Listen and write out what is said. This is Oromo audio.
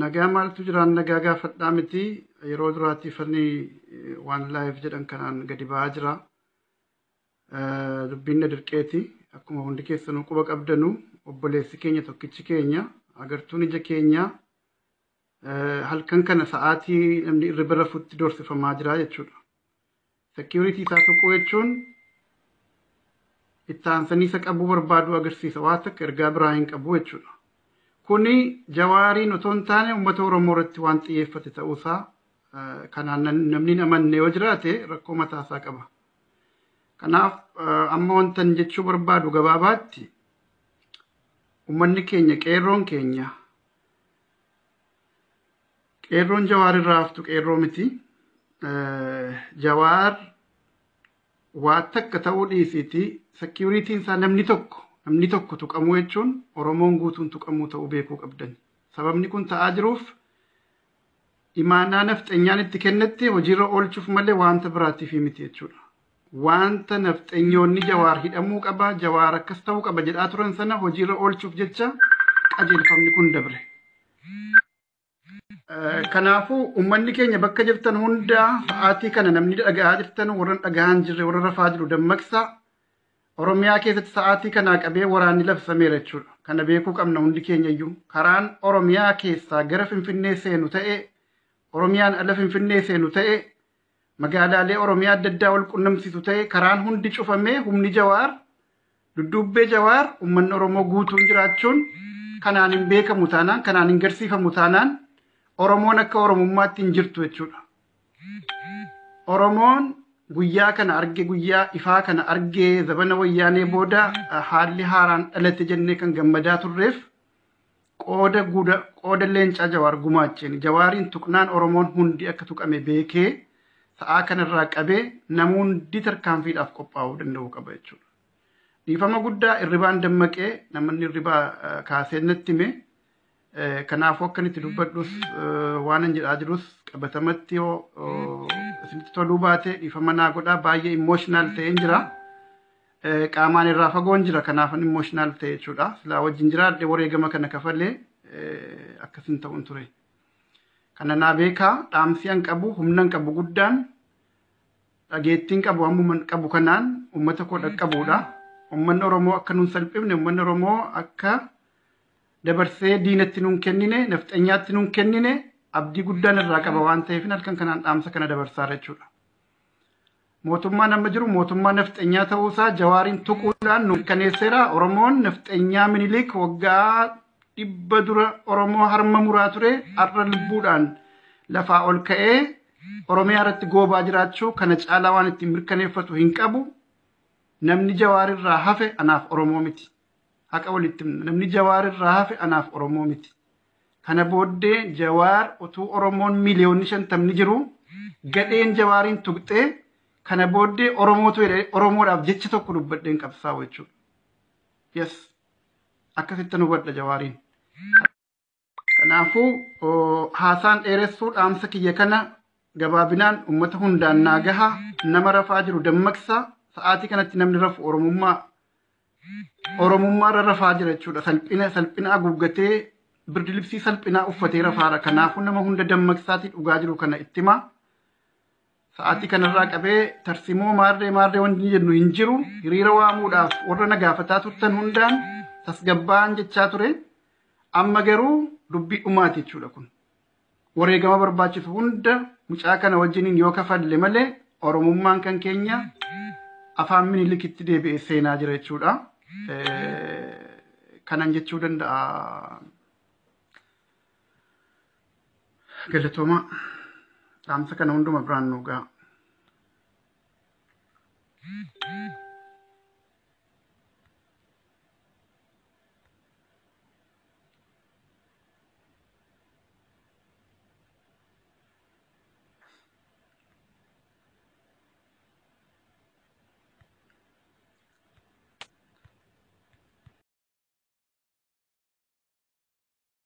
Nagaa maaltu jiraan nagaa gaafadhaa miti yeroo duraatiif ani waan live jedhan kanaan gadi ba'aa jira. Dubbiin na dirqeeti. Akkuma hundi keessanuu quba qabdanu obboleessi keenya tokkichi keenya agartuun ija keenya halkan kana sa'aatii namni irriba rafutti doorsifamaa jira jechuudha. Security isaa tuquu jechuun itti aansanii isa qabuu barbaadu agarsiisa. Waa takka ergaa biraa hin qabu jechuudha. Kuni Jawaariin otoo hin taane uummata Oromoo irratti waan xiyyeeffate ta'uusaa kanaan namni hin amanne yoo jiraate rakkoo mataasaa qaba. Kanaaf amma wantan jechuu barbaadu gabaabaatti uummanni keenya qeerroon keenya qeerroon Jawaar irraa haftu qeerroo miti. Jawaar waa takka ta'uu dhiisiiti security'n isaa namni tokko tuqamuu jechuun Oromoon guutuun tuqamuu ta'uu beekuu qabdan. Sababni kun ta'aa jiruuf imaanaa nafxenyaan itti kennatte hojiirra oolchuuf malee wanta biraatiif miti jechuudha. Wanta nafxenyoonni Jawaar hidhamuu qaba, Jawaar akkas ta'uu qaba jedhaa turan sana hojiirra oolchuuf jecha qajeelfamni kun dabre. Kanaafuu uummanni keenya bakka jirtan hundaa sa'aatii kana namni dhaga'aa jirtan warra dhaga'aa hin jirre warra rafaa jiru dammaqsa. Oromiyaa keessatti sa'aatii kanaa qabee waraanni labsameera jechuudha. Kana beekuu qabna hundi keenya iyyuu. Karaan Oromiyaa keessaa gara Finfinnee seenu ta'e, Oromiyaan ala Finfinnee seenu ta'e, magaalaalee Oromiyaa adda addaa wal qunnamsiisu ta'e karaan hundi cufamee humni Jawaar, dudduubbee Jawaar uummanni Oromoo guutuun jiraachuun kanaan hin beekamu taanaan, kanaan hin garsiifamu taanaan Oromoon akka Oromummaatti hin jirtu jechuudha. Oromoon guyyaa kana arge, guyyaa ifaa kana argee zabana wayyaanee booda haalli haaraan dhalate jennee kan gammadaa turreef qooda guda qooda leencaa Jawaar gumaacheen Jawaariin tuqnaan Oromoon hundi akka tuqame beekee sa'aa kanarraa qabee namni hundi tarkaanfiidhaaf qophaa'uu danda'uu qaba jechuudha. Dhiifama guddaa irribaan dammaqee namni irribaa kaasee natti hime. Kanaafuu akka inni itti dubbadhus waan hin jedhaa jirus qabatamatti yoo isinitti toluu baate dhiifama naa godhaa baay'ee imooshinaal ta'een jira. Qaamaan irraa fagoon jira kanaafan imooshinaal ta'e jechuudha. Silaa wajjin jiraadhe wareegama kana kafalee akkasin ta'uun ture. Kana naa beekaa dhaamsi an qabu humna an qabu guddaan dhageettiin qabu ammuma qabu kanaan uummata koo dhaqqabuudha. Uummanni Oromoo akka nuun salphifne uummanni Oromoo akka dabarsee diinatti nuun kennine nafxanyaatti nuun kennine abdii guddaan irraa qaba waan ta'eef halkan kanaan dhaamsa kana dabarsaa jechuudha. Mootummaan amma jiru mootummaa nafxanyaa ta'uusaa Jawaariin tuquudhaan nu mirkaneesseera. Oromoon nafxanyaa Minilik waggaa 100 dura Oromoo harma muraa ture har'a lubbuudhaan lafaa ol ka'ee Oromiyaa irratti goobaa jiraachuu kana caalaa waan ittiin mirkaneeffatu hin qabu. Namni Jawaar irraa hafe anaaf Oromoo miti. Haqa walitti himna. Namni Jawaar irraa hafe anaaf Oromoo miti. Kana booddee Jawaar utuu Oromoon miliyoonni 50 jiru gadheen Jawaariin tuqxee kana booddee Oromootu jedhee Oromoodhaaf jecha tokko dubbadheen qabsaa'u jechuudha. Yes. Akkasitti nu hubadha Jawaariin. Kanaafuu haasaan dheeressuu dhaamsa kiyya kana gabaabinaan uummata hundaan naa gaha nama rafaa jiru dammaqsa sa'aatii kanatti namni rafu Oromummaa irra rafaa jira jechuudha. Salphina salphina haguuggatee birdilibsii salphinaa uffatee rafaara. Kanaafuu nama hunda dammaqsaatii dhugaa jiru kana itti himaa. Sa'aatii kanarraa qabee tarsimoo maarree maarree wanti jennu hin jiru. Hiriira waamuudhaaf warra na gaafataa turtan hundaan tasgabbaa'an jechaa ture. Amma garuu dubbii dhumaati jechuudha kun. Wareegama barbaachisu hunda mucaa kana wajjiniin yoo kafalle malee Oromummaan kan keenya afaan Minilikitti deebi'ee seenaa jira jechuudha. Kanan jechuu danda'a. Galatooma dhaamsa kana hunduma biraan nu ga'a.